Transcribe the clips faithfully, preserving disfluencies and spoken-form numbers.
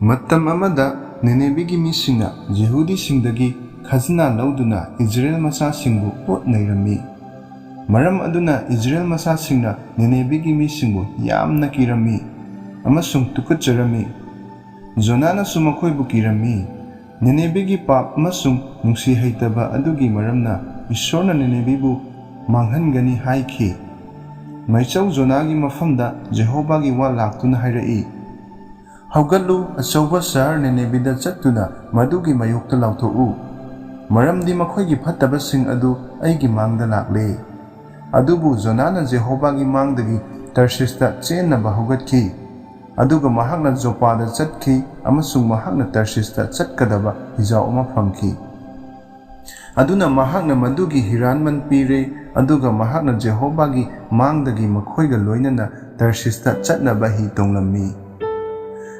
ꯃꯇꯝ ꯑꯃꯗ ꯅꯤꯅꯦꯕꯤꯒꯤ ꯃꯤꯁꯤꯡꯅ ꯌꯤꯍꯨꯗꯤꯁꯤꯡꯗꯒꯤ ꯈꯖꯅꯥ ꯂꯧꯗꯨꯅ ꯏꯖꯔꯦꯜ ꯃꯆꯥꯁꯤꯡꯕꯨ ꯑꯣꯠ ꯅꯩꯔꯝꯃꯤ꯫ ꯃꯔꯝ ꯑꯗꯨꯅ ꯏꯖꯔꯦꯜ ꯃꯆꯥꯁꯤꯡꯅ ꯅꯤꯅꯦꯕꯤꯒꯤ ꯃꯤꯁꯤꯡꯕꯨ ꯌꯥꯝꯅ ꯀꯤꯔꯝꯃꯤ ꯑꯃꯁꯨꯡ ꯇꯨꯀꯠꯆꯔꯝꯃꯤ꯫ ꯖꯣꯅꯥꯅꯁꯨ ꯃꯈꯣꯏꯕꯨ ꯀꯤꯔꯝꯃꯤ꯫ ꯅꯤꯅꯦꯕꯤꯒꯤ ꯄꯥꯞ ꯑꯃꯁꯨꯡ ꯅꯨꯡꯁꯤ ꯍꯩꯇꯕ ꯑꯗꯨꯒꯤ ꯃꯔꯝꯅ ꯏꯁꯣꯔꯅ ꯅꯤꯅꯦꯕꯤꯕꯨ ꯃꯥꯡꯍꯟꯒꯅꯤ ꯍꯥꯏꯈꯤ꯫ ꯃꯩꯆꯧ ꯖꯣꯅꯥꯒꯤ ꯃꯐꯝꯗ ꯖꯦꯍꯣꯚꯥꯒꯤ ꯋꯥ ꯂꯥꯛꯇꯨꯅ ꯍꯥꯏꯔꯛꯏ, "ꯍꯧꯒꯠꯂꯨ, ꯑꯆꯧꯕ ꯁꯍꯔ ꯅꯤꯅꯦꯕꯤꯗ ꯆꯠꯇꯨꯅ ꯃꯗꯨꯒꯤ ꯃꯥꯌꯣꯛꯇ ꯂꯥꯎꯊꯣꯛꯎ, ꯃꯔꯝꯗꯤ ꯃꯈꯣꯏꯒꯤ ꯐꯠꯇꯕꯁꯤꯡ ꯑꯗꯨ ꯑꯩꯒꯤ ꯃꯥꯡꯗ ꯂꯥꯛꯂꯦ꯫" ꯑꯗꯨꯕꯨ ꯖꯣꯅꯥꯅ ꯖꯦꯍꯣꯚꯥꯒꯤ ꯃꯥꯡꯗꯒꯤ ꯇꯔꯁꯤꯁꯇ ꯆꯦꯟꯅꯕ ꯍꯧꯒꯠꯈꯤ꯫ ꯑꯗꯨꯒ ꯃꯍꯥꯛꯅ ꯖꯣꯄꯥꯗ ꯆꯠꯈꯤ ꯑꯃꯁꯨꯡ ꯃꯍꯥꯛꯅ ꯇꯔꯁꯤꯁꯇ ꯆꯠꯀꯗꯕ ꯍꯤꯖꯥꯎ ꯑꯃ ꯐꯪꯈꯤ꯫ ꯑꯗꯨꯅ ꯃꯍꯥꯛꯅ ꯃꯗꯨꯒꯤ ꯍꯤꯔꯥꯟꯃꯟ ꯄꯤꯔꯦ, ꯑꯗꯨꯒ ꯃꯍꯥꯛꯅ ꯖꯦꯍꯣꯚꯥꯒꯤ ꯃꯥꯡꯗꯒꯤ ꯃꯈꯣꯏꯒ ꯂꯣꯏꯅꯅ ꯇꯔꯁꯤꯁꯇ ꯆꯠꯅꯕ ꯍꯤ ꯇꯣꯡꯂꯝꯃꯤ꯫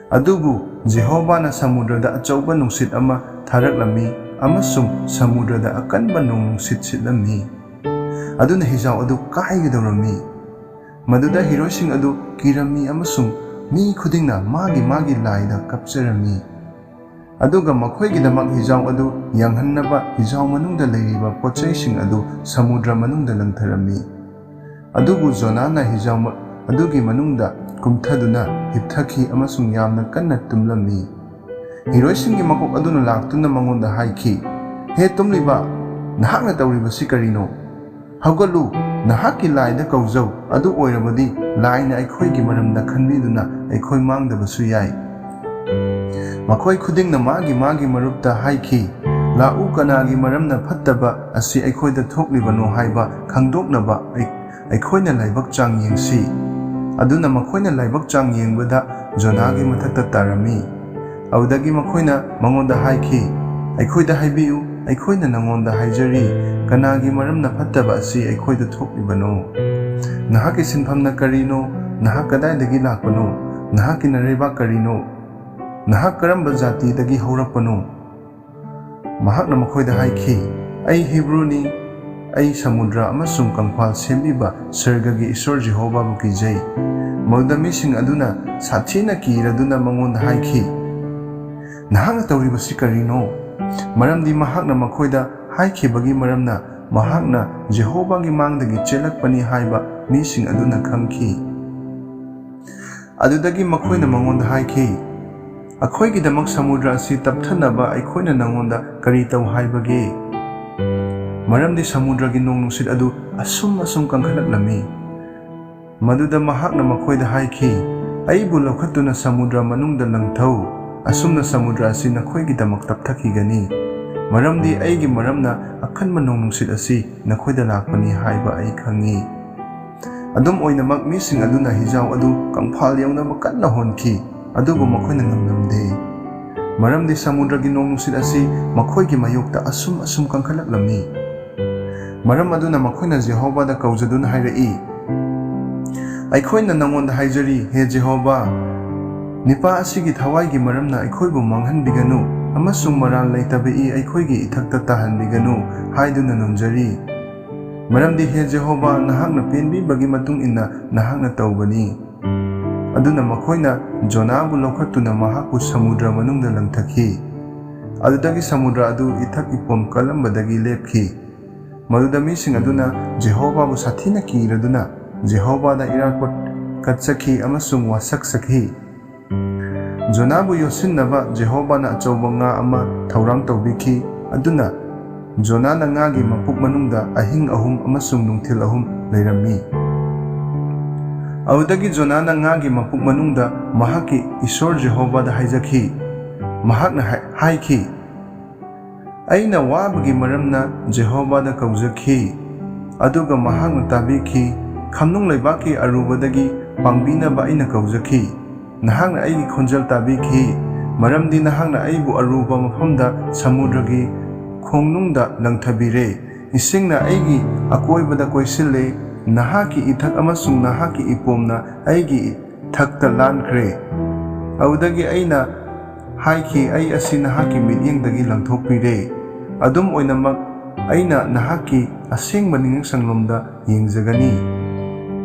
ꯑꯗꯨꯕꯨ ꯖꯦꯍꯣꯚꯥꯅ ꯁꯃꯨꯗ꯭ꯔꯗ ꯑꯆꯧꯕ ꯅꯨꯡꯁꯤꯠ ꯑꯃ ꯊꯥꯔꯛꯂꯝꯃꯤ ꯑꯃꯁꯨꯡ ꯁꯃꯨꯗ꯭ꯔꯗ ꯑꯀꯟꯕ ꯅꯣꯡ ꯅꯨꯡꯁꯤꯠ ꯁꯤꯠꯂꯝꯃꯤ꯫ ꯑꯗꯨꯅ ꯍꯤꯖꯥꯎ ꯑꯗꯨ ꯀꯥꯏꯒꯗꯧꯔꯝꯃꯤ꯫ ꯃꯗꯨꯗ ꯍꯤꯔꯣꯏꯁꯤꯡ ꯑꯗꯨ ꯀꯤꯔꯝꯃꯤ ꯑꯃꯁꯨꯡ ꯃꯤ ꯈꯨꯗꯤꯡꯅ ꯃꯥꯒꯤ ꯃꯥꯒꯤ ꯂꯥꯏꯗ ꯀꯞꯆꯔꯝꯃꯤ꯫ ꯑꯗꯨꯒ ꯃꯈꯣꯏꯒꯤꯗꯃꯛ ꯍꯤꯖꯥꯎ ꯑꯗꯨ ꯌꯥꯡꯍꯟꯅꯕ ꯍꯤꯖꯥꯎ ꯃꯅꯨꯡꯗ ꯂꯩꯔꯤꯕ ꯄꯣꯠꯆꯩꯁꯤꯡ ꯑꯗꯨ ꯁꯃꯨꯗ꯭ꯔ ꯃꯅꯨꯡꯗ ꯂꯪꯊꯔꯝꯃꯤ꯫ ꯑꯗꯨꯕꯨ ꯖꯣꯅꯥꯅ ꯍꯤꯖꯥꯎ ꯃ-, ꯑꯗꯨꯒꯤ ꯃꯅꯨꯡꯗ ꯀꯨꯝꯊꯗꯨꯅ ꯍꯤꯞꯊꯈꯤ ꯑꯃꯁꯨꯡ ꯌꯥꯝꯅ ꯀꯟꯅ ꯇꯨꯝꯂꯝꯃꯤ꯫ ꯍꯤꯔꯣꯏꯁꯤꯡꯒꯤ ꯃꯀꯣꯛ ꯑꯗꯨꯅ ꯂꯥꯛꯇꯨꯅ ꯃꯉꯣꯟꯗ ꯍꯥꯏꯈꯤ, "ꯍꯦ ꯇꯨꯝꯂꯤꯕ, ꯅꯍꯥꯛꯅ ꯇꯧꯔꯤꯕꯁꯤ ꯀꯔꯤꯅꯣ? ꯍꯧꯒꯠꯂꯨ, ꯅꯍꯥꯛꯀꯤ ꯂꯥꯏꯗ ꯀꯧꯖꯧ, ꯑꯗꯨ ꯑꯣꯏꯔꯕꯗꯤ ꯂꯥꯏꯅ ꯑꯩꯈꯣꯏꯒꯤ ꯃꯔꯝꯗ ꯈꯟꯕꯤꯗꯨꯅ ꯑꯩꯈꯣꯏ ꯃꯥꯡꯗꯕꯁꯨ ꯌꯥꯏ꯫" ꯃꯈꯣꯏ ꯈꯨꯗꯤꯡꯅ ꯃꯥꯒꯤ ꯃꯥꯒꯤ ꯃꯔꯨꯞꯇ ꯍꯥꯏꯈꯤ, "ꯂꯥꯛꯎ, ꯀꯅꯥꯒꯤ ꯃꯔꯝꯅ ꯐꯠꯇꯕ ꯑꯁꯤ ꯑꯩꯈꯣꯏꯗ ꯊꯣꯛꯂꯤꯕꯅꯣ ꯍꯥꯏꯕ ꯈꯪꯗꯣꯛꯅꯕ ꯑꯩ-, ꯑꯩꯈꯣꯏꯅ ꯂꯥꯏꯕꯛ ꯆꯥꯡ ꯌꯦꯡꯁꯤ꯫" ꯑꯗꯨꯅ ꯃꯈꯣꯏꯅ ꯂꯥꯏꯕꯛ ꯆꯥꯡ ꯌꯦꯡꯕꯗ ꯖꯣꯅꯥꯒꯤ ꯃꯊꯛꯇ ꯇꯥꯔꯝꯃꯤ꯫ ꯑꯗꯨꯗꯒꯤ ꯃꯈꯣꯏꯅ ꯃꯉꯣꯟꯗ ꯍꯥꯏꯈꯤ, "ꯑꯩꯈꯣꯏꯗ ꯍꯥꯏꯕꯤꯌꯨ, ꯑꯩꯈꯣꯏꯅ ꯅꯉꯣꯟꯗ ꯍꯥꯏꯖꯔꯤ, ꯀꯅꯥꯒꯤ ꯃꯔꯝꯅ ꯐꯠꯇꯕ ꯑꯁꯤ ꯑꯩꯈꯣꯏꯗ ꯊꯣꯛꯂꯤꯕꯅꯣ? ꯅꯍꯥꯛꯀꯤ ꯁꯤꯟꯐꯝꯅ ꯀꯔꯤꯅꯣ? ꯅꯍꯥꯛ ꯀꯗꯥꯏꯗꯒꯤ ꯂꯥꯛꯄꯅꯣ? ꯅꯍꯥꯛꯀꯤ ꯅꯔꯩꯕꯥꯛ ꯀꯔꯤꯅꯣ? ꯅꯍꯥꯛ ꯀꯔꯝꯕ ꯖꯥꯇꯤꯗꯒꯤ ꯍꯧꯔꯛꯄꯅꯣ?" ꯃꯍꯥꯛꯅ ꯃꯈꯣꯏꯗ ꯍꯥꯏꯈꯤ, "ꯑꯩ ꯍꯤꯕ꯭ꯔꯨꯅꯤ, ꯑꯩ ꯁꯃꯨꯗ꯭ꯔ ꯑꯃꯁꯨꯡ ꯀꯪꯐꯥꯜ ꯁꯦꯝꯕꯤꯕ ꯁꯔꯒꯒꯤ ꯏꯁꯣꯔ ꯖꯦꯍꯣꯚꯥꯕꯨ ꯀꯤꯖꯩ꯫" ꯃꯗꯨꯗ ꯃꯤꯁꯤꯡ ꯑꯗꯨꯅ ꯁꯥꯊꯤꯅ ꯀꯤꯔꯗꯨꯅ ꯃꯉꯣꯟꯗ ꯍꯥꯏꯈꯤ, "ꯅꯍꯥꯛꯅ ꯇꯧꯔꯤꯕꯁꯤ ꯀꯔꯤꯅꯣ?" ꯃꯔꯝꯗꯤ ꯃꯍꯥꯛꯅ ꯃꯈꯣꯏꯗ ꯍꯥꯏꯈꯤꯕꯒꯤ ꯃꯔꯝꯅ ꯃꯍꯥꯛꯅ ꯖꯦꯍꯣꯚꯥꯒꯤ ꯃꯥꯡꯗꯒꯤ ꯆꯦꯜꯂꯛꯄꯅꯤ ꯍꯥꯏꯕ ꯃꯤꯁꯤꯡ ꯑꯗꯨꯅ ꯈꯪꯈꯤ꯫ ꯑꯗꯨꯗꯒꯤ ꯃꯈꯣꯏꯅ ꯃꯉꯣꯟꯗ ꯍꯥꯏꯈꯤ, "ꯑꯩꯈꯣꯏꯒꯤꯗꯃꯛ ꯁꯃꯨꯗ꯭ꯔ ꯑꯁꯤ ꯇꯞꯊꯅꯕ ꯑꯩꯈꯣꯏꯅ ꯅꯉꯣꯟꯗ ꯀꯔꯤ ꯇꯧ ꯍꯥꯏꯕꯒꯦ?" ꯃꯔꯝꯗꯤ ꯁꯃꯨꯗ꯭ꯔꯒꯤ ꯅꯣꯡ ꯅꯨꯡꯁꯤꯠ ꯑꯗꯨ ꯑꯁꯨꯝ ꯑꯁꯨꯝ ꯀꯟꯈꯠꯂꯛꯂꯝꯃꯤ꯫ ꯃꯗꯨꯗ ꯃꯍꯥꯛꯅ ꯃꯈꯣꯏꯗ ꯍꯥꯏꯈꯤ, "ꯑꯩꯕꯨ ꯂꯧꯈꯠꯇꯨꯅ ꯁꯃꯨꯗ꯭ꯔ ꯃꯅꯨꯡꯗ ꯂꯪꯊꯧ, ꯑꯁꯨꯝꯅ ꯁꯃꯨꯗ꯭ꯔ ꯑꯁꯤ ꯅꯈꯣꯏꯒꯤꯗꯃꯛ ꯇꯞꯊꯈꯤꯒꯅꯤ, ꯃꯔꯝꯗꯤ ꯑꯩꯒꯤ ꯃꯔꯝꯅ ꯑꯀꯟꯕ ꯅꯣꯡ ꯅꯨꯡꯁꯤꯠ ꯑꯁꯤ ꯅꯈꯣꯏꯗ ꯂꯥꯛꯄꯅꯤ ꯍꯥꯏꯕ ꯑꯩ ꯈꯪꯏ"꯫ ꯑꯗꯨꯝ ꯑꯣꯏꯅꯃꯛ, ꯃꯤꯁꯤꯡ ꯑꯗꯨꯅ ꯍꯤꯖꯥꯎ ꯑꯗꯨ ꯀꯪꯐꯥꯜ ꯌꯧꯅꯕ ꯀꯟꯅ ꯍꯣꯟꯈꯤ, ꯑꯗꯨꯕꯨ ꯃꯈꯣꯏꯅ ꯉꯝꯂꯝꯗꯦ, ꯃꯔꯝꯗꯤ ꯁꯃꯨꯗ꯭ꯔꯒꯤ ꯅꯣꯡ ꯅꯨꯡꯁꯤꯠ ꯑꯁꯤ ꯃꯈꯣꯏꯒꯤ ꯃꯥꯌꯣꯛꯇ ꯑꯁꯨꯝ ꯑꯁꯨꯝ ꯀꯟꯈꯠꯂꯛꯂꯝꯃꯤ꯫ ꯃꯔꯝ ꯑꯗꯨꯅ ꯃꯈꯣꯏꯅ ꯖꯦꯍꯣꯚꯥꯗ ꯀꯧꯖꯗꯨꯅ ꯍꯥꯏꯔꯛꯏ, "ꯑꯩꯈꯣꯏꯅ ꯅꯉꯣꯟꯗ ꯍꯥꯏꯖꯔꯤ, ꯍꯦ ꯖꯦꯍꯣꯚꯥ, ꯅꯤꯄꯥ ꯑꯁꯤꯒꯤ ꯊꯋꯥꯏꯒꯤ ꯃꯔꯝꯅ ꯑꯩꯈꯣꯏꯕꯨ ꯃꯥꯡꯍꯟꯕꯤꯒꯅꯨ ꯑꯃꯁꯨꯡ ꯃꯔꯥꯜ ꯂꯩꯇꯕ ꯏ ꯑꯩꯈꯣꯏꯒꯤ ꯏꯊꯛꯇ ꯇꯥꯍꯟꯕꯤꯒꯅꯨ ꯍꯥꯏꯗꯨꯅ ꯅꯣꯟꯖꯔꯤ꯫ ꯃꯔꯝꯗꯤ ꯍꯦ ꯖꯦꯍꯣꯚꯥ, ꯅꯍꯥꯛꯅ ꯄꯦꯟꯕꯤꯕꯒꯤ ꯃꯇꯨꯡ ꯏꯟꯅ ꯅꯍꯥꯛꯅ ꯇꯧꯕꯅꯤ"꯫ ꯑꯗꯨꯅ ꯃꯈꯣꯏꯅ ꯖꯣꯅꯥꯕꯨ ꯂꯧꯈꯠꯇꯨꯅ ꯃꯍꯥꯛꯄꯨ ꯁꯃꯨꯗ꯭ꯔ ꯃꯅꯨꯡꯗ ꯂꯪꯊꯈꯤ꯫ ꯑꯗꯨꯗꯒꯤ ꯁꯃꯨꯗ꯭ꯔ ꯑꯗꯨ ꯏꯊꯛ ꯏꯄꯣꯝ ꯀꯜꯂꯝꯕꯗꯒꯤ ꯂꯦꯞꯈꯤ꯫ ꯃꯗꯨꯗ ꯃꯤꯁꯤꯡ ꯑꯗꯨꯅ ꯖꯦꯍꯣꯚꯥꯕꯨ ꯁꯥꯊꯤꯅ ꯀꯤꯔꯗꯨꯅ ꯖꯦꯍꯣꯚꯥꯗ ꯏꯔꯥꯠꯄ ꯀꯠꯆꯈꯤ ꯑꯃꯁꯨꯡ ꯋꯥꯁꯛꯆꯈꯤ꯫ ꯖꯣꯅꯥꯕꯨ ꯌꯣꯠꯁꯤꯟꯅꯕ ꯖꯦꯍꯣꯚꯥꯅ ꯑꯆꯧꯕ ꯉꯥ ꯑꯃ ꯊꯧꯔꯥꯡ ꯇꯧꯕꯤꯈꯤ꯫ ꯑꯗꯨꯅ ꯖꯣꯅꯥꯅ ꯉꯥꯒꯤ ꯃꯄꯨꯛ ꯃꯅꯨꯡꯗ ꯑꯍꯤꯡ ꯑꯍꯨꯝ ꯑꯃꯁꯨꯡ ꯅꯨꯡꯊꯤꯜ ꯑꯍꯨꯝ ꯂꯩꯔꯝꯃꯤ꯫ ꯑꯗꯨꯗꯒꯤ ꯖꯣꯅꯥꯅ ꯉꯥꯒꯤ ꯃꯄꯨꯛ ꯃꯅꯨꯡꯗ ꯃꯍꯥꯛꯀꯤ ꯏꯁꯣꯔ ꯖꯦꯍꯣꯚꯥꯗ ꯍꯥꯏꯖꯈꯤ꯫ ꯃꯍꯥꯛꯅ ꯍꯥꯏ-, ꯍꯥꯏꯈꯤ, "ꯑꯩꯅ ꯋꯥꯕꯒꯤ ꯃꯔꯝꯅ ꯖꯦꯍꯣꯚꯥꯗ ꯀꯧꯖꯈꯤ, ꯑꯗꯨꯒ ꯃꯍꯥꯛꯅ ꯇꯥꯕꯤꯈꯤ꯫ ꯈꯝꯅꯨꯡ ꯂꯩꯕꯥꯛꯀꯤ ꯑꯔꯨꯕꯗꯒꯤ ꯄꯥꯡꯕꯤꯅꯕ ꯑꯩꯅ ꯀꯧꯖꯈꯤ꯫ ꯅꯍꯥꯛꯅ ꯑꯩꯒꯤ ꯈꯣꯟꯖꯦꯜ ꯇꯥꯕꯤꯈꯤ, ꯃꯔꯝꯗꯤ ꯅꯍꯥꯛꯅ ꯑꯩꯕꯨ ꯑꯔꯨꯕ ꯃꯐꯝꯗ, ꯁꯃꯨꯗ꯭ꯔꯒꯤ ꯈꯣꯡꯅꯨꯡꯗ ꯂꯪꯊꯕꯤꯔꯦ꯫ ꯏꯁꯤꯡꯅ ꯑꯩꯒꯤ ꯑꯀꯣꯏꯕꯗ ꯀꯣꯏꯁꯤꯜꯂꯦ, ꯅꯍꯥꯛꯀꯤ ꯏꯊꯛ ꯑꯃꯁꯨꯡ ꯅꯍꯥꯛꯀꯤ ꯏꯄꯣꯝꯅ ꯑꯩꯒꯤ ꯏꯊꯛꯇ ꯂꯥꯟꯈ꯭ꯔꯦ"꯫ ꯑꯗꯨꯗꯒꯤ ꯑꯩꯅ ꯍꯥꯏꯈꯤ, "ꯑꯩ ꯑꯁꯤ ꯅꯍꯥꯛꯀꯤ ꯃꯤꯠꯌꯦꯡꯗꯒꯤ ꯂꯪꯊꯣꯛꯄꯤꯔꯦ꯫ ꯑꯗꯨꯝ ꯑꯣꯏꯅꯃꯛ, ꯑꯩꯅ ꯅꯍꯥꯛꯀꯤ ꯑꯁꯦꯡꯕ ꯅꯤꯡꯁꯪꯂꯣꯝꯗ ꯌꯦꯡꯖꯒꯅꯤ꯫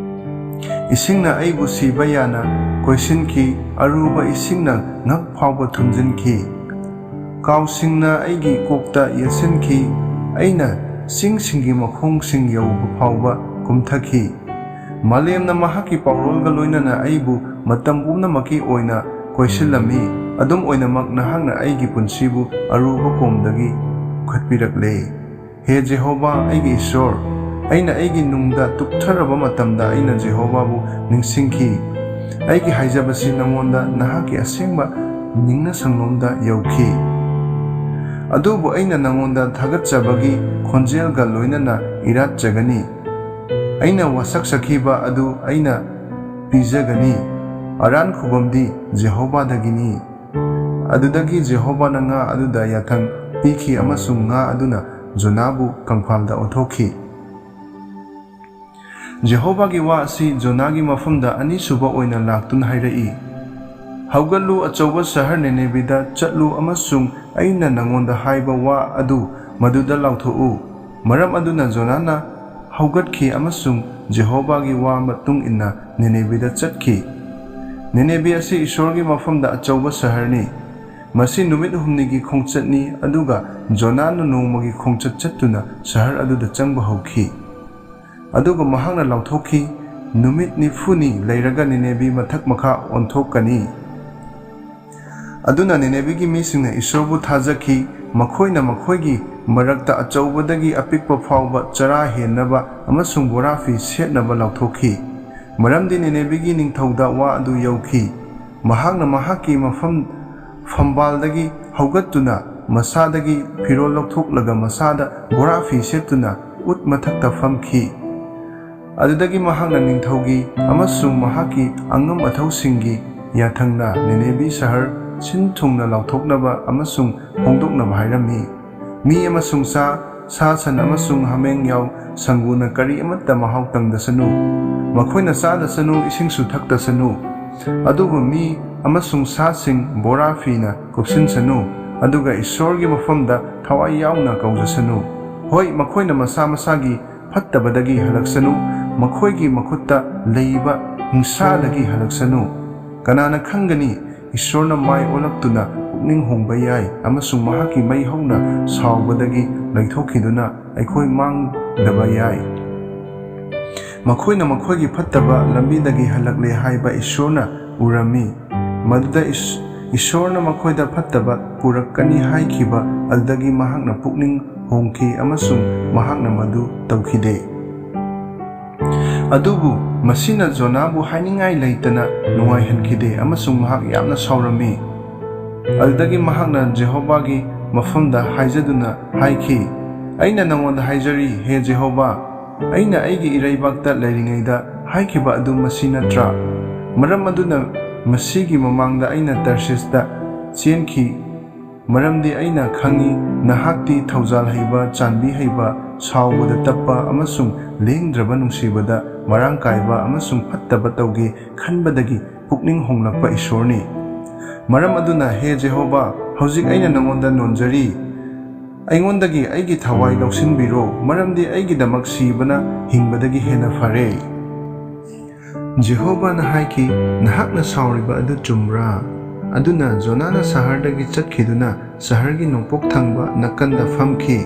ꯏꯁꯤꯡꯅ ꯑꯩꯕꯨ ꯁꯤꯕ ꯌꯥꯅ ꯀꯣꯏꯁꯤꯟꯈꯤ, ꯑꯔꯨꯕ ꯏꯁꯤꯡꯅ ꯉꯛ ꯐꯥꯎꯕ ꯊꯨꯝꯖꯤꯟꯈꯤ꯫ ꯀꯥꯎꯁꯤꯡꯅ ꯑꯩꯒꯤ ꯀꯣꯛꯇ ꯌꯦꯠꯁꯤꯟꯈꯤ, ꯑꯩꯅ ꯆꯤꯡꯁꯤꯡꯒꯤ ꯃꯈꯣꯡꯁꯤꯡ ꯌꯧꯕ ꯐꯥꯎꯕ ꯀꯨꯝꯊꯈꯤ꯫ ꯃꯥꯂꯦꯝꯅ ꯃꯍꯥꯛꯀꯤ ꯄꯥꯎꯔꯣꯜꯒ ꯂꯣꯏꯅꯅ ꯑꯩꯕꯨ ꯃꯇꯝ ꯄꯨꯝꯅꯃꯛꯀꯤ ꯑꯣꯏꯅ ꯀꯣꯏꯁꯤꯜꯂꯝꯃꯤ꯫ ꯑꯗꯨꯝ ꯑꯣꯏꯅꯃꯛ, ꯅꯍꯥꯛꯅ ꯑꯩꯒꯤ ꯄꯨꯟꯁꯤꯕꯨ ꯑꯔꯨꯕ ꯀꯣꯝꯗꯒꯤ ꯄꯨꯈꯠꯄꯤꯔꯛꯂꯦ꯫ ꯍꯦ ꯖꯦꯍꯣꯚꯥ, ꯑꯩꯒꯤ ꯏꯁꯣꯔ, ꯑꯩꯅ ꯑꯩꯒꯤ ꯅꯨꯡꯗ ꯇꯨꯞꯊꯔꯕ ꯃꯇꯝꯗ ꯑꯩꯅ ꯖꯦꯍꯣꯚꯥꯕꯨ ꯅꯤꯡꯁꯤꯡꯈꯤ꯫ ꯑꯩꯒꯤ ꯍꯥꯏꯖꯕꯁꯤ ꯅꯉꯣꯟꯗ, ꯅꯍꯥꯛꯀꯤ ꯑꯁꯦꯡꯕ ꯅꯤꯡꯅ ꯁꯪꯂꯣꯝꯗ ꯌꯧꯈꯤ꯫ ꯑꯗꯨꯕꯨ ꯑꯩꯅ ꯅꯉꯣꯟꯗ ꯊꯥꯒꯠꯆꯕꯒꯤ ꯈꯣꯟꯖꯦꯜꯒ ꯂꯣꯏꯅꯅ ꯏꯔꯥꯠꯆꯒꯅꯤ꯫ ꯑꯩꯅ ꯋꯥꯁꯛꯆꯈꯤꯕ ꯑꯗꯨ ꯑꯩꯅ ꯄꯤꯖꯒꯅꯤ꯫ ꯑꯔꯥꯟ ꯈꯨꯕꯝꯗꯤ ꯖꯦꯍꯣꯚꯥꯗꯒꯤꯅꯤ꯫ ꯑꯗꯨꯗꯒꯤ ꯖꯦꯍꯣꯚꯥꯅ ꯉꯥ ꯑꯗꯨꯗ ꯌꯥꯊꯪ ꯄꯤꯈꯤ ꯑꯃꯁꯨꯡ ꯉꯥ ꯑꯗꯨꯅ ꯖꯣꯅꯥꯕꯨ ꯀꯪꯐꯥꯜꯗ ꯑꯣꯟꯊꯣꯛꯈꯤ꯫ ꯖꯦꯍꯣꯚꯥꯒꯤ ꯋꯥ ꯑꯁꯤ ꯖꯣꯅꯥꯒꯤ ꯃꯐꯝꯗ ꯑꯅꯤꯁꯨꯕ ꯑꯣꯏꯅ ꯂꯥꯛꯇꯨꯅ ꯍꯥꯏꯔꯛꯏ, "ꯍꯧꯒꯠꯂꯨ, ꯑꯆꯧꯕ ꯁꯍꯔ ꯅꯤꯅꯦꯕꯤꯗ ꯆꯠꯂꯨ ꯑꯃꯁꯨꯡ ꯑꯩꯅ ꯅꯉꯣꯟꯗ ꯍꯥꯏꯕ ꯋꯥ ꯑꯗꯨ ꯃꯗꯨꯗ ꯂꯥꯎꯊꯣꯛꯎ꯫" ꯃꯔꯝ ꯑꯗꯨꯅ ꯖꯣꯅꯥꯅ ꯍꯧꯒꯠꯈꯤ ꯑꯃꯁꯨꯡ ꯖꯦꯍꯣꯚꯥꯒꯤ ꯋꯥ ꯃꯇꯨꯡ ꯏꯟꯅ ꯅꯤꯅꯦꯕꯤꯗ ꯆꯠꯈꯤ꯫ ꯅꯤꯅꯦꯕꯤ ꯑꯁꯤ ꯏꯁꯣꯔꯒꯤ ꯃꯐꯝꯗ ꯑꯆꯧꯕ ꯁꯍꯔꯅꯤ꯫ ꯃꯁꯤ ꯅꯨꯃꯤꯠ ꯍꯨꯝꯅꯤꯒꯤ ꯈꯣꯡꯆꯠꯅꯤ, ꯑꯗꯨꯒ ꯖꯣꯅꯥꯅ ꯅꯣꯡꯃꯒꯤ ꯈꯣꯡꯆꯠ ꯆꯠꯇꯨꯅ ꯁꯍꯔ ꯑꯗꯨꯗ ꯆꯪꯕ ꯍꯧꯈꯤ꯫ ꯑꯗꯨꯒ ꯃꯍꯥꯛꯅ ꯂꯥꯎꯊꯣꯛꯈꯤ, "ꯅꯨꯃꯤꯠ ꯅꯤꯐꯨꯅꯤ ꯂꯩꯔꯒ ꯅꯤꯅꯦꯕꯤ ꯃꯊꯛ ꯃꯈꯥ ꯑꯣꯟꯊꯣꯛꯀꯅꯤ꯫" ꯑꯗꯨꯅ ꯅꯤꯅꯦꯕꯤꯒꯤ ꯃꯤꯁꯤꯡꯅ ꯏꯁꯣꯔꯕꯨ ꯊꯥꯖꯈꯤ꯫ ꯃꯈꯣꯏꯅ ꯃꯈꯣꯏꯒꯤ ꯃꯔꯛꯇ ꯑꯆꯧꯕꯗꯒꯤ ꯑꯄꯤꯛꯄ ꯐꯥꯎꯕ ꯆꯔꯥ ꯍꯦꯟꯅꯕ ꯑꯃꯁꯨꯡ ꯕꯣꯔꯥ ꯐꯤ ꯁꯦꯠꯅꯕ ꯂꯥꯎꯊꯣꯛꯈꯤ, ꯃꯔꯝꯗꯤ ꯅꯤꯅꯦꯕꯤꯒꯤ ꯅꯤꯡꯊꯧꯗ ꯋꯥ ꯑꯗꯨ ꯌꯧꯈꯤ꯫ ꯃꯍꯥꯛꯅ ꯃꯍꯥꯛꯀꯤ ꯃꯐꯝ ꯐꯝꯕꯥꯜꯗꯒꯤ ꯍꯧꯒꯠꯇꯨꯅ ꯃꯁꯥꯗꯒꯤ ꯐꯤꯔꯣꯜ ꯂꯧꯊꯣꯛꯂꯒ ꯃꯁꯥꯗ ꯕꯣꯔꯥ ꯐꯤ ꯁꯦꯠꯇꯨꯅ ꯎꯠ ꯃꯊꯛꯇ ꯐꯝꯈꯤ꯫ ꯑꯗꯨꯗꯒꯤ ꯃꯍꯥꯛꯅ ꯅꯤꯡꯊꯧꯒꯤ ꯑꯃꯁꯨꯡ ꯃꯍꯥꯛꯀꯤ ꯑꯉꯝ ꯑꯊꯧꯁꯤꯡꯒꯤ ꯌꯥꯊꯪꯅ ꯅꯤꯅꯦꯕꯤ ꯁꯍꯔ ꯁꯤꯟ ꯊꯨꯡꯅ ꯂꯥꯎꯊꯣꯛꯅꯕ ꯑꯃꯁꯨꯡ ꯍꯣꯡꯗꯣꯛꯅꯕ ꯍꯥꯏꯔꯝꯃꯤ꯫ ꯃꯤ ꯑꯃꯁꯨꯡ ꯁꯥ, ꯁꯥ ꯁꯟ ꯑꯃꯁꯨꯡ ꯍꯥꯃꯦꯡ ꯌꯥꯎ ꯁꯪꯒꯨꯅ ꯀꯔꯤ ꯑꯃꯠꯇ ꯃꯍꯥꯎ ꯇꯪꯗꯁꯅꯨ꯫ ꯃꯈꯣꯏꯅ ꯆꯥꯗꯁꯅꯨ, ꯏꯁꯤꯡꯁꯨ ꯊꯛꯇꯁꯅꯨ꯫ ꯑꯗꯨꯕꯨ ꯃꯤ ꯑꯃꯁꯨꯡ ꯁꯥꯁꯤꯡ ꯕꯣꯔꯥ ꯐꯤꯅ ꯀꯨꯞꯁꯤꯟꯁꯅꯨ, ꯑꯗꯨꯒ ꯏꯁꯣꯔꯒꯤ ꯃꯐꯝꯗ ꯊꯋꯥꯏ ꯌꯥꯎꯅ ꯀꯧꯖꯁꯅꯨ꯫ ꯍꯣꯏ, ꯃꯈꯣꯏꯅ ꯃꯁꯥ ꯃꯁꯥꯒꯤ ꯐꯠꯇꯕꯗꯒꯤ ꯍꯜꯂꯛꯁꯅꯨ, ꯃꯈꯣꯏꯒꯤ ꯃꯈꯨꯠꯇ ꯂꯩꯕ ꯍꯤꯡꯁꯥꯗꯒꯤ ꯍꯜꯂꯛꯁꯅꯨ꯫ ꯀꯅꯥꯅ ꯈꯪꯒꯅꯤ? ꯏꯁꯣꯔꯅ ꯃꯥꯏ ꯑꯣꯜꯂꯛꯇꯨꯅ ꯄꯨꯛꯅꯤꯡ ꯍꯣꯡꯕ ꯌꯥꯏ ꯑꯃꯁꯨꯡ ꯃꯍꯥꯛꯀꯤ ꯃꯩ ꯍꯧꯅ ꯁꯥꯎꯕꯗꯒꯤ ꯂꯩꯊꯣꯛꯈꯤꯗꯨꯅ ꯑꯩꯈꯣꯏ ꯃꯥꯡꯗꯕ ꯌꯥꯏ꯫ ꯃꯈꯣꯏꯅ ꯃꯈꯣꯏꯒꯤ ꯐꯠꯇꯕ ꯂꯝꯕꯤꯗꯒꯤ ꯍꯜꯂꯛꯂꯦ ꯍꯥꯏꯕ ꯏꯁꯣꯔꯅ ꯎꯔꯝꯃꯤ꯫ ꯃꯗꯨꯗ ꯏꯁ-, ꯏꯁꯣꯔꯅ ꯃꯈꯣꯏꯗ ꯐꯠꯇꯕ ꯄꯨꯔꯛꯀꯅꯤ ꯍꯥꯏꯈꯤꯕ ꯑꯗꯨꯗꯒꯤ ꯃꯍꯥꯛꯅ ꯄꯨꯛꯅꯤꯡ ꯍꯣꯡꯈꯤ ꯑꯃꯁꯨꯡ ꯃꯍꯥꯛꯅ ꯃꯗꯨ ꯇꯧꯈꯤꯗꯦ꯫ ꯑꯗꯨꯕꯨ ꯃꯁꯤꯅ ꯖꯣꯅꯥꯕꯨ ꯍꯥꯏꯅꯤꯡꯉꯥꯏ ꯂꯩꯇꯅ ꯅꯨꯡꯉꯥꯏꯍꯟꯈꯤꯗꯦ ꯑꯃꯁꯨꯡ ꯃꯍꯥꯛ ꯌꯥꯝꯅ ꯁꯥꯎꯔꯝꯃꯤ꯫ ꯑꯗꯨꯗꯒꯤ ꯃꯍꯥꯛꯅ ꯖꯦꯍꯣꯚꯥꯒꯤ ꯃꯐꯝꯗ ꯍꯥꯏꯖꯗꯨꯅ ꯍꯥꯏꯈꯤ, "ꯑꯩꯅ ꯅꯉꯣꯟꯗ ꯍꯥꯏꯖꯔꯤ, ꯍꯦ ꯖꯦꯍꯣꯚꯥ, ꯑꯩꯅ ꯑꯩꯒꯤ ꯏꯔꯩꯕꯥꯛꯇ ꯂꯩꯔꯤꯉꯩꯗ ꯍꯥꯏꯈꯤꯕ ꯑꯗꯨ ꯃꯁꯤ ꯅꯠꯇ꯭ꯔꯥ? ꯃꯔꯝ ꯑꯗꯨꯅ ꯃꯁꯤꯒꯤ ꯃꯃꯥꯡꯗ ꯑꯩꯅ ꯇꯔꯁꯤꯁꯇ ꯆꯦꯟꯈꯤ, ꯃꯔꯝꯗꯤ ꯑꯩꯅ ꯈꯪꯏ, ꯅꯍꯥꯛꯇꯤ ꯊꯧꯖꯥꯜ ꯍꯩꯕ, ꯆꯥꯟꯕꯤ ꯍꯩꯕ, ꯁꯥꯎꯕꯗ ꯇꯞꯄ ꯑꯃꯁꯨꯡ ꯂꯦꯡꯗ꯭ꯔꯕ ꯅꯨꯡꯁꯤꯕꯗ ꯃꯔꯥꯡ ꯀꯥꯏꯕ ꯑꯃꯁꯨꯡ ꯐꯠꯇꯕ ꯇꯧꯒꯦ ꯈꯟꯕꯗꯒꯤ ꯄꯨꯛꯅꯤꯡ ꯍꯣꯡꯂꯛꯄ ꯏꯁꯣꯔꯅꯤ꯫ ꯃꯔꯝ ꯑꯗꯨꯅ, ꯍꯦ ꯖꯦꯍꯣꯚꯥ, ꯍꯧꯖꯤꯛ ꯑꯩꯅ ꯅꯉꯣꯟꯗ ꯅꯣꯟꯖꯔꯤ꯫ ꯑꯩꯉꯣꯟꯗꯒꯤ ꯑꯩꯒꯤ ꯊꯋꯥꯏ ꯂꯧꯁꯤꯟꯕꯤꯔꯣ, ꯃꯔꯝꯗꯤ ꯑꯩꯒꯤꯗꯃꯛ ꯁꯤꯕꯅ ꯍꯤꯡꯕꯗꯒꯤ ꯍꯦꯟꯅ ꯐꯔꯦ꯫" ꯖꯦꯍꯣꯚꯥꯅ ꯍꯥꯏꯈꯤ, "ꯅꯍꯥꯛꯅ ꯁꯥꯎꯔꯤꯕ ꯑꯗꯨ ꯆꯨꯝꯕ꯭ꯔꯥ?" ꯑꯗꯨꯅ ꯖꯣꯅꯥꯅ ꯁꯍꯔꯗꯒꯤ ꯆꯠꯈꯤꯗꯨꯅ ꯁꯍꯔꯒꯤ ꯅꯣꯡꯄꯣꯛ ꯊꯪꯕ ꯅꯥꯀꯟꯗ ꯐꯝꯈꯤ꯫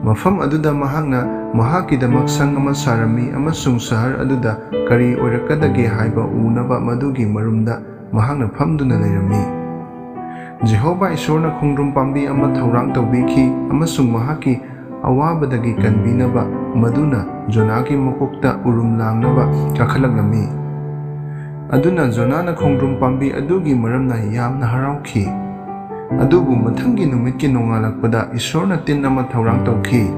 ꯃꯐꯝ ꯑꯗꯨꯗ ꯃꯍꯥꯛꯅ ꯃꯍꯥꯛꯀꯤꯗꯃꯛ ꯁꯪ ꯑꯃ ꯁꯥꯔꯝꯃꯤ ꯑꯃꯁꯨꯡ ꯁꯍꯔ ꯑꯗꯨꯗ ꯀꯔꯤ ꯑꯣꯏꯔꯛꯀꯗꯒꯦ ꯍꯥꯏꯕ ꯎꯅꯕ ꯃꯗꯨꯒꯤ ꯃꯔꯨꯝꯗ ꯃꯍꯥꯛꯅ ꯐꯝꯗꯨꯅ ꯂꯩꯔꯝꯃꯤ꯫ ꯖꯦꯍꯣꯚꯥ ꯏꯁꯣꯔꯅ ꯈꯣꯡꯗ꯭ꯔꯨꯝ ꯄꯥꯝꯕꯤ ꯑꯃ ꯊꯧꯔꯥꯡ ꯇꯧꯕꯤꯈꯤ ꯑꯃꯁꯨꯡ ꯃꯍꯥꯛꯀꯤ ꯑꯋꯥꯕꯗꯒꯤ ꯀꯟꯕꯤꯅꯕ ꯃꯗꯨꯅ ꯖꯣꯅꯥꯒꯤ ꯃꯀꯣꯛꯇ ꯎꯔꯨꯝ ꯂꯥꯡꯅꯕ ꯀꯥꯈꯠꯂꯛꯂꯝꯃꯤ꯫ ꯑꯗꯨꯅ ꯖꯣꯅꯥꯅ ꯈꯣꯡꯗ꯭ꯔꯨꯝ ꯄꯥꯝꯕꯤ ꯑꯗꯨꯒꯤ ꯃꯔꯝꯅ ꯌꯥꯝꯅ ꯍꯔꯥꯎꯈꯤ꯫ ꯑꯗꯨꯕꯨ ꯃꯊꯪꯒꯤ ꯅꯨꯃꯤꯠꯀꯤ ꯅꯣꯡꯉꯥꯜꯂꯛꯄꯗ ꯏꯁꯣꯔꯅ ꯇꯤꯟ ꯑꯃ ꯊꯧꯔꯥꯡ ꯇꯧꯈꯤ,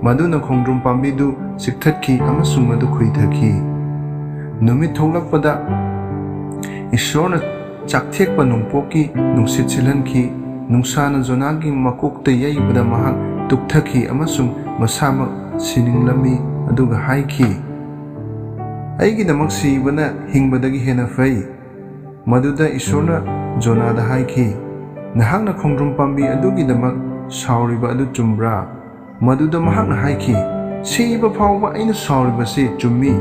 ꯃꯗꯨꯅ ꯈꯣꯡꯗ꯭ꯔꯨꯝ ꯄꯥꯝꯕꯤꯗꯨ ꯆꯤꯛꯊꯠꯈꯤ ꯑꯃꯁꯨꯡ ꯃꯗꯨ ꯈꯨꯏꯊꯈꯤ꯫ ꯅꯨꯃꯤꯠ ꯊꯣꯛꯂꯛꯄꯗ ꯏꯁꯣꯔꯅ ꯆꯥꯛꯊꯦꯛꯄ ꯅꯣꯡꯄꯣꯛꯀꯤ ꯅꯨꯡꯁꯤꯠ ꯁꯤꯠꯍꯟꯈꯤ꯫ ꯅꯨꯡꯁꯥꯅ ꯖꯣꯅꯥꯒꯤ ꯃꯀꯣꯛꯇ ꯌꯩꯕꯗ ꯃꯍꯥꯛ ꯇꯨꯞꯊꯈꯤ ꯑꯃꯁꯨꯡ ꯃꯁꯥꯃꯛ ꯁꯤꯅꯤꯡꯂꯝꯃꯤ, ꯑꯗꯨꯒ ꯍꯥꯏꯈꯤ, "ꯑꯩꯒꯤꯗꯃꯛ ꯁꯤꯕꯅ ꯍꯤꯡꯕꯗꯒꯤ ꯍꯦꯟꯅ ꯐꯩ꯫" ꯃꯗꯨꯗ ꯏꯁꯣꯔꯅ ꯖꯣꯅꯥꯗ ꯍꯥꯏꯈꯤ, "ꯅꯍꯥꯛꯅ ꯈꯣꯡꯗ꯭ꯔꯨꯝ ꯄꯥꯝꯕꯤ ꯑꯗꯨꯒꯤꯗꯃꯛ ꯁꯥꯎꯔꯤꯕ ꯑꯗꯨ ꯆꯨꯝꯕ꯭ꯔꯥ?" ꯃꯗꯨꯗ ꯃꯍꯥꯛꯅ ꯍꯥꯏꯈꯤ, "ꯁꯤꯕ ꯐꯥꯎꯕ ꯑꯩꯅ ꯁꯥꯎꯔꯤꯕꯁꯤ ꯆꯨꯝꯃꯤ꯫"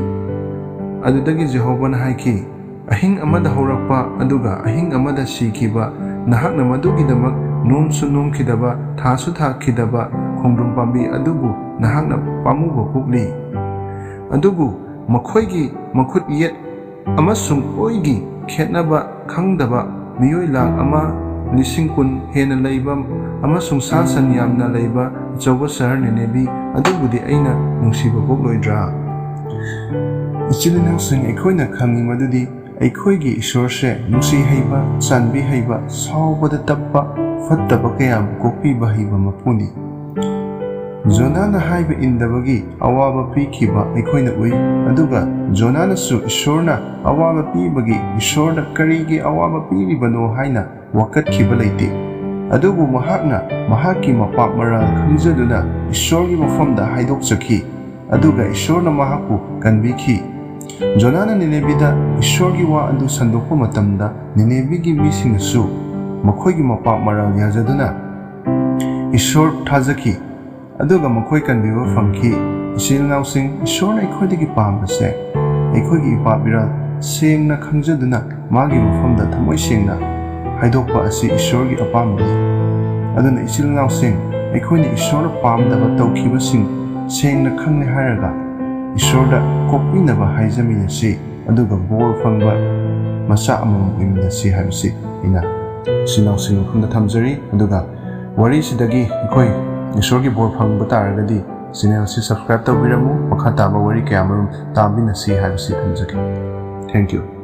ꯑꯗꯨꯗꯒꯤ ꯖꯦꯍꯣꯚꯥꯅ ꯍꯥꯏꯈꯤ, ꯑꯍꯤꯡ ꯑꯃꯗ ꯍꯧꯔꯛꯄ ꯑꯗꯨꯒ ꯑꯍꯤꯡ ꯑꯃꯗ ꯁꯤꯈꯤꯕ, ꯅꯍꯥꯛꯅ ꯃꯗꯨꯒꯤꯗꯃꯛ ꯅꯣꯝꯁꯨ ꯅꯣꯝꯈꯤꯗꯕ, ꯊꯥꯁꯨ ꯊꯥꯈꯤꯗꯕ ꯈꯣꯡꯗ꯭ꯔꯨꯝ ꯄꯥꯝꯕꯤ ꯑꯗꯨꯕꯨ ꯅꯍꯥꯛꯅ ꯄꯥꯝꯃꯨꯕ ꯄꯣꯛꯂꯤ꯫ ꯑꯗꯨꯕꯨ ꯃꯈꯣꯏꯒꯤ ꯃꯈꯨꯠ ꯌꯦꯠ ꯑꯃꯁꯨꯡ ꯑꯣꯏꯒꯤ ꯈꯦꯠꯅꯕ ꯈꯪꯗꯕ ꯃꯤꯑꯣꯏ ꯂꯥꯈ ꯑꯃ ꯂꯤꯁꯤꯡ ꯀꯨꯟ ꯍꯦꯟꯅ ꯂꯩꯕ ꯑꯃꯁꯨꯡ ꯁꯥ ꯁꯟ ꯌꯥꯝꯅ ꯂꯩꯕ ꯑꯆꯧꯕ ꯁꯍꯔ ꯅꯤꯅꯦꯕꯤ ꯑꯗꯨꯕꯨꯗꯤ ꯑꯩꯅ ꯅꯨꯡꯁꯤꯕ ꯄꯣꯛꯂꯣꯏꯗ꯭ꯔꯥ? ꯏꯆꯤꯜ ꯏꯅꯥꯎꯁꯤꯡ, ꯑꯩꯈꯣꯏꯅ ꯈꯪꯏ ꯃꯗꯨꯗꯤ ꯑꯩꯈꯣꯏꯒꯤ ꯏꯁꯣꯔꯁꯦ ꯅꯨꯡꯁꯤ ꯍꯩꯕ, ꯆꯥꯟꯕꯤ ꯍꯩꯕ, ꯁꯥꯎꯕꯗ ꯇꯞꯄ, ꯐꯠꯇꯕ ꯀꯌꯥꯕꯨ ꯀꯣꯛꯄꯤꯕ ꯍꯩꯕ ꯃꯄꯨꯅꯤ꯫ ꯖꯣꯅꯥꯅ ꯍꯥꯏꯕ ꯏꯟꯗꯕꯒꯤ ꯑꯋꯥꯕ ꯄꯤꯈꯤꯕ ꯑꯩꯈꯣꯏꯅ ꯎꯏ, ꯑꯗꯨꯒ ꯖꯣꯅꯥꯅꯁꯨ ꯏꯁꯣꯔꯅ ꯑꯋꯥꯕ ꯄꯤꯕꯒꯤ ꯏꯁꯣꯔꯗ ꯀꯔꯤꯒꯤ ꯑꯋꯥꯕ ꯄꯤꯔꯤꯕꯅꯣ ꯍꯥꯏꯅ ꯋꯥꯀꯠꯈꯤꯕ ꯂꯩꯇꯦ꯫ ꯑꯗꯨꯕꯨ ꯃꯍꯥꯛꯅ ꯃꯍꯥꯛꯀꯤ ꯃꯄꯥꯞ ꯃꯔꯥꯜ ꯈꯪꯖꯗꯨꯅ ꯏꯁꯣꯔꯒꯤ ꯃꯐꯝꯗ ꯍꯥꯏꯗꯣꯛꯆꯈꯤ, ꯑꯗꯨꯒ ꯏꯁꯣꯔꯅ ꯃꯍꯥꯛꯄꯨ ꯀꯟꯕꯤꯈꯤ꯫ ꯖꯣꯅꯥꯅ ꯅꯤꯅꯦꯕꯤꯗ ꯏꯁꯣꯔꯒꯤ ꯋꯥ ꯑꯗꯨ ꯁꯟꯗꯣꯛꯄ ꯃꯇꯝꯗ, ꯅꯤꯅꯦꯕꯤꯒꯤ ꯃꯤꯁꯤꯡꯅꯁꯨ ꯃꯈꯣꯏꯒꯤ ꯃꯄꯥꯞ ꯃꯔꯥꯜ ꯌꯥꯖꯗꯨꯅ ꯏꯁꯣꯔ ꯊꯥꯖꯈꯤ, ꯑꯗꯨꯒ ꯃꯈꯣꯏ ꯀꯟꯕꯤꯕ ꯐꯪꯈꯤ꯫ ꯏꯆꯤꯜ ꯏꯅꯥꯎꯁꯤꯡ, ꯏꯁꯣꯔꯅ ꯑꯩꯈꯣꯏꯗꯒꯤ ꯄꯥꯝꯕꯁꯦ ꯑꯩꯈꯣꯏꯒꯤ ꯏꯄꯥꯞ ꯏꯔꯥꯜ ꯁꯦꯡꯅ ꯈꯪꯖꯗꯨꯅ ꯃꯥꯒꯤ ꯃꯐꯝꯗ ꯊꯃꯣꯏ ꯁꯦꯡꯅ ꯍꯥꯏꯗꯣꯛꯄ ꯑꯁꯤ ꯏꯁꯣꯔꯒꯤ ꯑꯄꯥꯝꯕꯅꯤ꯫ ꯑꯗꯨꯅ ꯏꯆꯤꯜ ꯏꯅꯥꯎꯁꯤꯡ, ꯑꯩꯈꯣꯏꯅ ꯏꯁꯣꯔꯅ ꯄꯥꯝꯗꯕ ꯇꯧꯈꯤꯕꯁꯤꯡ ꯁꯦꯡꯅ ꯈꯪꯂꯦ ꯍꯥꯏꯔꯒ ꯏꯁꯣꯔꯗ ꯀꯣꯛꯄꯤꯅꯕ ꯍꯥꯏꯖꯃꯤꯟꯅꯁꯤ, ꯑꯗꯨꯒ ꯕꯣꯔ ꯐꯪꯕ ꯃꯆꯥ ꯑꯃꯃꯝ ꯑꯣꯏꯃꯤꯟꯅꯁꯤ ꯍꯥꯏꯕꯁꯤ ꯑꯩꯅ ꯏꯆꯤꯜ ꯏꯅꯥꯎꯁꯤꯡ ꯃꯐꯝꯗ ꯊꯝꯖꯔꯤ꯫ ꯑꯗꯨꯒ ꯋꯥꯔꯤꯁꯤꯗꯒꯤ ꯑꯩꯈꯣꯏ ꯏꯁꯣꯔꯒꯤ ꯕꯣꯔ ꯐꯪꯕ ꯇꯥꯔꯒꯗꯤ ꯆꯦꯅꯦꯜꯁꯤ ꯁꯕꯁꯀ꯭ꯔꯥꯏꯕ ꯇꯧꯕꯤꯔꯝꯃꯨ, ꯃꯈꯥ ꯇꯥꯕ ꯋꯥꯔꯤ ꯀꯌꯥꯃꯔꯨꯝ ꯇꯥꯃꯤꯟꯅꯁꯤ ꯍꯥꯏꯕꯁꯤ ꯊꯝꯖꯒꯦ꯫ Thank you꯫